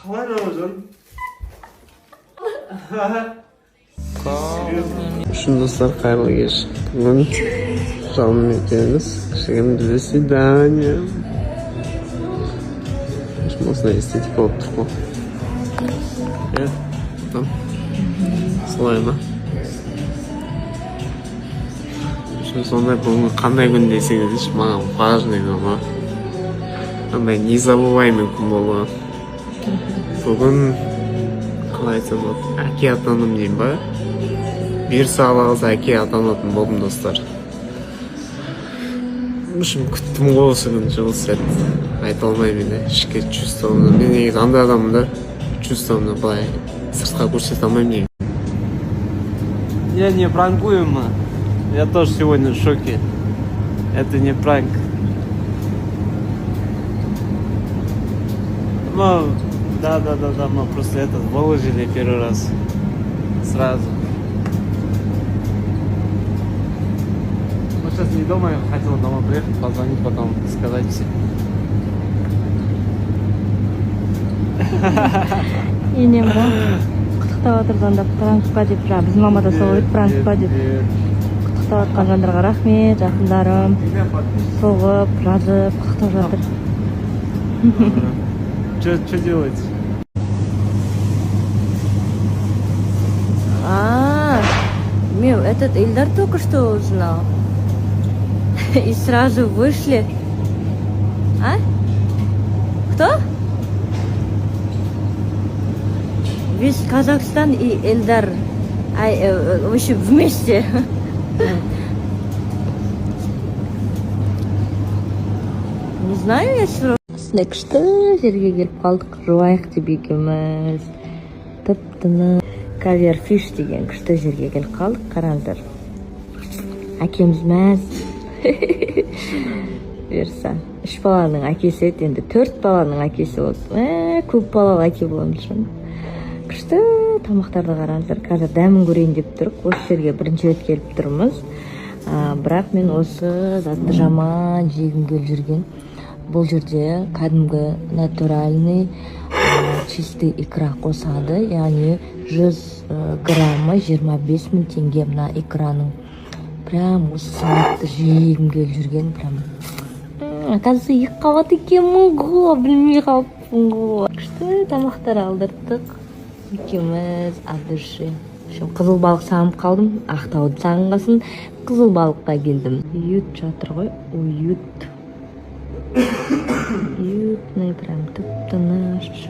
Қалай, Рамазан? Серьезно? Үшін, достар, қайырлы кеш! Бүгін жалын екеуміз кішігірім бізде свидание. В общем, осындай эстетика болып тұр ғой, иә, там солай ма? В общем, сондай. Бүгін қандай күн десеңіздерші, маған важный күн ғой, андай незабываемый күн болды ғой бүгін. Қалай айтсам болады, әке атандым деймін ба? Бұйырса, Алла қаласа, әке атанатын болдым, достар. В общем, күттім ғой осы күн жылы сәт, айта алмаймын енді. Ішкі чувствомды, мен негізі андай адаммын да, чувствомды былай сыртқа көрсете алмаймын негізі. Я не пранкуем. Я тоже сегодня в шоке. Это не пранк. Ну, да, мы просто этот выложили первый раз. Сразу. Мы сейчас не дома, я хотел домой приехать, позвонить потом, сказать всем. Енем ғой құттықтап жатыр звондап, пранк па деп. Жаңа біздің мама да солай еді, пранк па деп. Құттықтап жатқан жандарға рахмет, жақындарым соғып, жазып, құттықтап жатыр. Что делать? А, мен этот Ильдар только что узнал. И сразу вышли. А? Кто? Весь Казахстан и Эльдар. Ай, в общем, вместе. Не знаю, я все. Осындай күшті жерге келіп қалдық, жуайық деп екеуміз. Тып тыныш. Кавер фиш деген күшті жерге келіп қалдық, қараңыздар. Әкеміз мәз. Бұйырса. Үш баланың әкесі еді, енді төрт баланың әкесі болды. Мә, көп балалы әке боламыз шын. Күшті тамақтарды қараңыздар. Қазір дәмін көрейін деп тұрық. Осы жерге бірінші рет келіп тұрмыз. А, бірақ мен осы затты жаман жегім келіп жүрген. Бұл жерде кәдімгі натуральный чистый икра қосады, яғни 100 граммы 25 мың теңге мына икраның. Прям осы салатты жегім келіп жүрген прям. Оказывается, екі қабат екенмін ғой, білмей қалыппын ғой. Күшті тамақтар алдырттық екеуміз от души. В общем, қызыл балық сағынып қалдым, Ақтауды сағынғасын қызыл балыққа келдім. Уют жатыр ғой, уют, уютный, прям тып тыныш.